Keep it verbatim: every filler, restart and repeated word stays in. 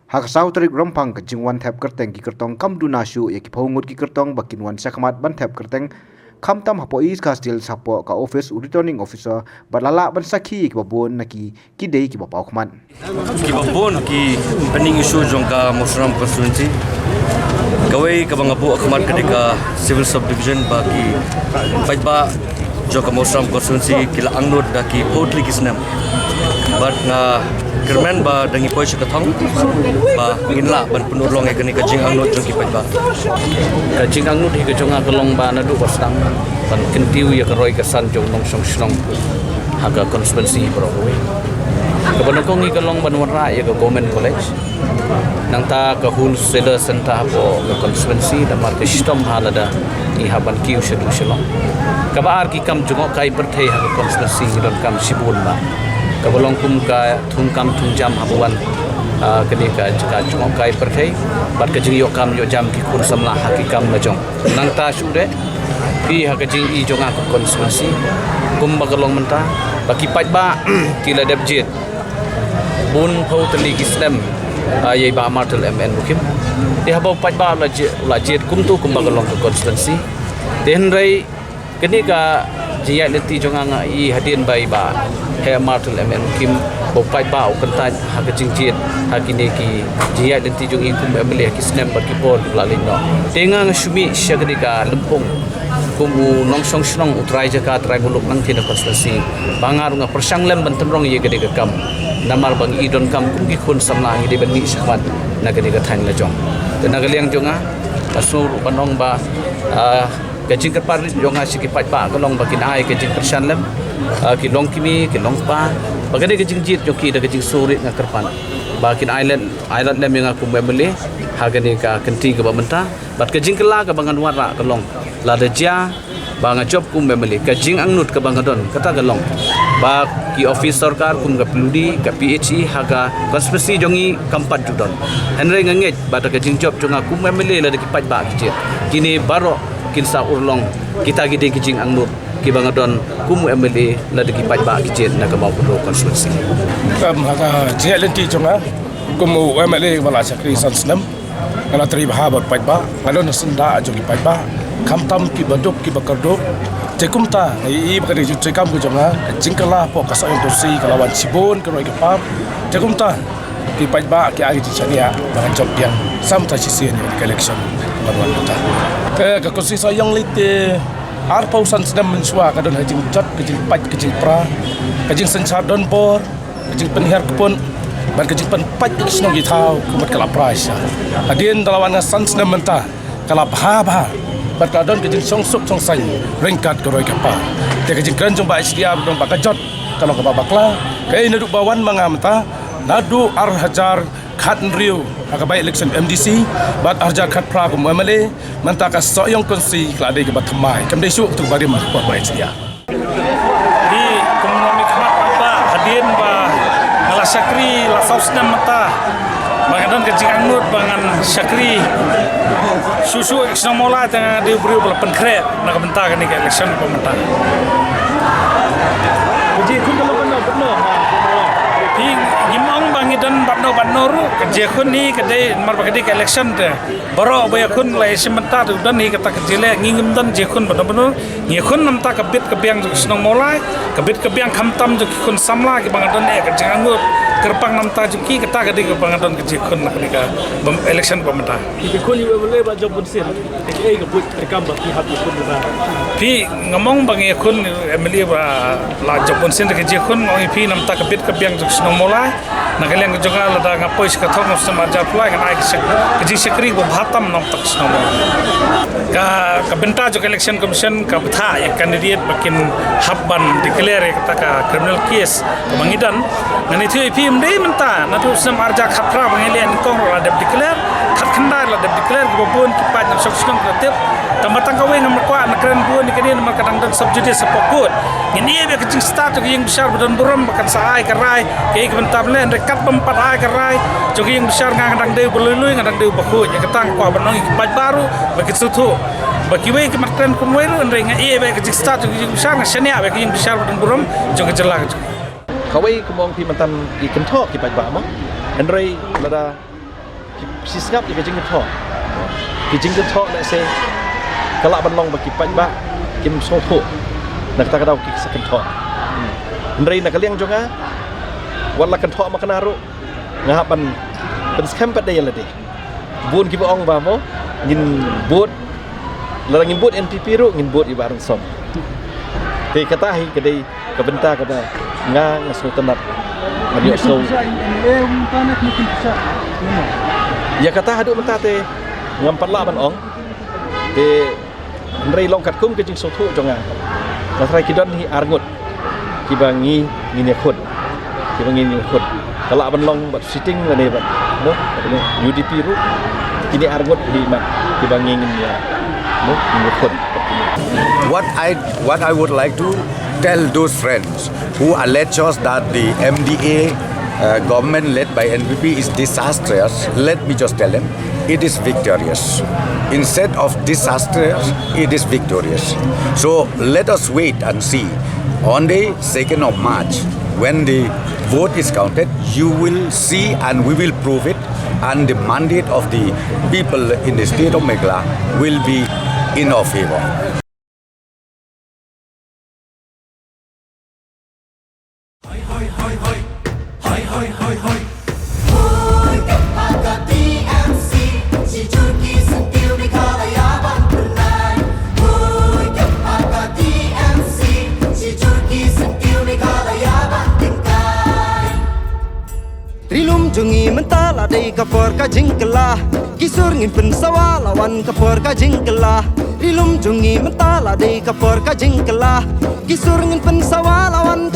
Ha ka saw tarik Rymphang ka jingwan thep kyrteng ki kyrtong kam duna shuh ïa ki phew ngut ki kyrtong ba kin wan shakhmat ban thep kyrteng, khamtam hapoh East Khasi Hills hapoh ka office u Returning Officer bad la lah ban sakhi ïa kiba bun na ki ki dei kiba paw khmat. Kiba bun ki pending issue jong ka Mawsynram constituency. Kawei kaba nga buh khmat ka dei ka civil subdivision ba ki paidbah jong ka Mawsynram constituency ki la angnud da ki phew tylli ki snem. Bad nga kyrmen ba dang ïa poi sha ka thong ba ngin lah ban pynurlong ïa kane ka jingangnud jong ki paidbah. Ka jingangnud hi ka jong nga ka long ba naduh ba sdang ban kyntiew ïa ka roi ka san jong nongshong shnong ha ka constituency baroh kawei. Kaba nyngkong hi ka long ban wanrah ïa ka government college. Nangta ka wholesaler center hapoh ka constituency namar ka shitom ha lada ngi hap ban kiew sha tu sha long. Kaba ar ki kam jngohkai pyrthei ha ka constituency ngi donkam shibun ba kaba long kum ka thungkam thungjam haba wan, ah, kane ka jaka jngohkai pyrthei bad ka jingïoh kam ïoh jam ki khun samla ha ki kam la jong. Nangta shuh de phi ha ka jingïohi jong nga ka constituency kumba ka long mynta ba ki paidbah ki la dep jied bun phew tylli ki snem, ah, ïa i Bah Martul M N Mukhim. Te haba u paidbah la jied, la jied kumtu kumba ka long ka constituency. Te hynrei kane ka jingïaid lynti jong nga nga i hadien ba i Bah Heh Martul M N Mukhim ba u paidbah u kyntait ha ka jingjied ha kine ki jingïaid lynti jong i kum MLA ha ki snem bad ki por ki ba la leit noh. Te nga nga shu mih sha kane ka lympung kum u nongshong shnong u trai jaka trai muluk nangtei na constituency ba nga ruh nga pyrshang lem ban tynrong ïa kane ka kam. Namar ba ngi i donkam kum ki khun samla ngi dei ban mih shakhmat na kane ka thaiñ la jong. Te na ka liang jong nga nga sngew ruh ban ong ba, ah, ka jingkyrpad rit jong nga sha ki paidbah ka long ba kin ai ka jingkyrshan lem, ah, ki long kmie ki long kpa ba kane ka jingjied jong ki da ka jingsngew rit nga kyrpad ba kin ai lem, ai lem ïa nga kum MLA ha kane ka kynti kaba mynta. Bad ka jingkylla kaba ngan wanrah ka long lada jia ba nga jop kum MLA ka jingangnud kaba nga don kata ka long ba ki office sorkar kum ka PWD ka PHE ha ka constituency jong ngi kam pat ju don. Hynrei nga ngeit ba da ka jingjop jong nga kum MLA lada ki paidbah ki jied kine baroh kin sa urlong kita ki dei ki jingangnud kiba nga don kum MLA lada ki paidbah ki jied na ka Mawkynrew constituency. Em, ha ka jingïaid lynti jong nga kum u MLA ba la shakri san snem. Nga la trei bha bad paidbah, nga don ha syndah jong ki paidbah, khamtam kiba duk kiba kyrduh. Te kumta nga ïohi ba ka dei ka jingtrei kam ka jong nga, ka jingkylla hapoh ka Sohiong constituency ka la wan shibun ka roi ka par. Te kumta ki paidbah ki ai ka jingshaniah ba ngan jop biang sa mynta shisien ïa ka election ba wan mynta. Ka, ka constituency Sohiong Lite arphew san snem mynshuwa ka don ha ka jingjot, ka jingpait, ka jingpra, ka jingsynshar donbor, ka jingpynhiar kput bad ka jingpynpait ïa ki shnong ki thaw kumta ka la pra shisha. Hadien da la wan nga san snem mynta ka la bha bha bad ka la don ka jingshongsuk shongsaiñ ryngkat ka roi ka par. Te ka jingkren jong Bah H D R ba ka jot ka long kaba bakla. Kaei naduh ba wan ma nga mynta naduh ar hajar khathynriew ha ka by election MDC bad ar hajar khatphra kum MLA, mynta ka Sohiong constituency ka la dei kaba thymmai, kam dei shuh katu ba rim ha ka por Bah H D R. Hi kum nongmihkhmat paidbah, hadien ba nga la shakri la saw snem mynta ba nga don ka jingangnud ba ngan shakri shuh shuh ïa ka shnong Mawlai, te nga dei u briew ba la pynkhreh na ka bynta kane ka election ba mynta. Ka jingïakhun ka long kumno kumno? Hi ngim ong ba ngi don batno batno ruh, ka jingïakhun hi ka dei namar ba ka dei ka election te. Baroh ba ïakhun la ïashim bynta te u don hi kata ka jingleh, ngi ngim don jingïakhun ba don ba don. Ngi ïakhun na bynta ka bit ka biang jong ka shnong Mawlai, ka bit ka biang khamtam jong ki khun samla kiba nga don eh ka jingangnud kyrpang na bynta jong ki, kata ka dei kaba nga don ka jingïakhun na kane ka bym-, election ba mynta. Ki ïakhun ïa u MLA Bah Job Bunsien, te kaei ka buit treikam ba ki hap ïakhun ïa u? Phi, ngam ong ba ngi ïakhun MLA Bah Job Bunsien te ka jingïakhun, nga ong ïa phi na bynta ka bit ka biang jong ka shnong Mawlai. Na ka liang ka jong nga lada nga poi sha ka thong snem ar hajar arphew lai ngan ai ka shak-, ka jingshakri ba bha tam na ka bynta ka shnong Mawlai. Ka, ka bynta jong ka Election Commission ka bthah ïa ka candidate ba kin hap ban declare ïa kata ka criminal case kaba ngi don. Ngan ïathuh ïa phi, ym dei mynta, naduh snem ar hajar khatphra ba ngi leh nyngkong ruh la dep declare, khatkhyndai la dep declare, kiba bun ki paid nongshong shnong ki la tip. Tangba tang kawei ngam kwah ban kren bun ïa kane namar ka dang don sub judice hapoh court. Ngin ïohi ïa ka jingstad jong ka ïing bishar ba don burom ba kan sa ai ka rai kaei ka bynta ban leh, hynrei kat bym pat ai ka rai jong ka ïing bishar, nga nga dang dei uba lui lui, nga dang dei uba khuid. Ïa kata nga kwah ban ong ïa ki paidbah ruh ba kin sngewthuh ba kiwei kim pat kren kumwei ruh, hynrei nga ïohi ïa ka jingstad jong ka ïing bishar, nga shaniah ïa ka ïing bishar ba don burom jong ka jylla ka jong ngi. Kawei ka mong phi mynta ki kynthoh ki paidbah mo. Hynrei lada Shi sngap ïa ka jingkynthoh. Ki jingkynthoh lehse ka lah ban long ba ki paidbah kim sngewthuh na kata ka daw ki sa kynthoh. Hynrei na ka liang jong nga, wat la kynthoh ma kane ruh, nga hap ban pynskhem pat de ïa lade. Bun kiba ong ba mo ngin bud, lada ngin bud N P P ruh ngin bud ïa Bah Rynsom. Te kata hi ka dei ka bynta kaba nga nga sngewtynnat. Nga ïoh sngew. Ïa kata haduh mynta te ngam pat lah ban ong. Te hynrei long katkum ka jingsngewthuh jong nga. Nga trai ki don hi ar ngut kiba ngi ngin ïakhun. Kiba ngi ngin ïakhun. Ka lah ban long bad sitting lane bad, no, U D P ruh. Kine ar ngut hi mat kiba ngi ngin ïa, no, ngin ïakhun. What I, what I would like to tell those friends who allege us that the M D A, uh, government led by N P P is disastrous, let me just tell them, it is victorious. Instead of disastrous, it is victorious. So let us wait and see. On the second of March, when the vote is counted, you will see and we will prove it, and the mandate of the people in the state of Meghalaya will be in our favor. Ri lum jong ngi mynta la dei ka por ka jingkylla. Ki sur ngin pynsawa la wan ka por ka jingkylla. Ri lum jong ngi mynta la dei ka por ka jingkylla. Ki sur ngin pynsawa la wan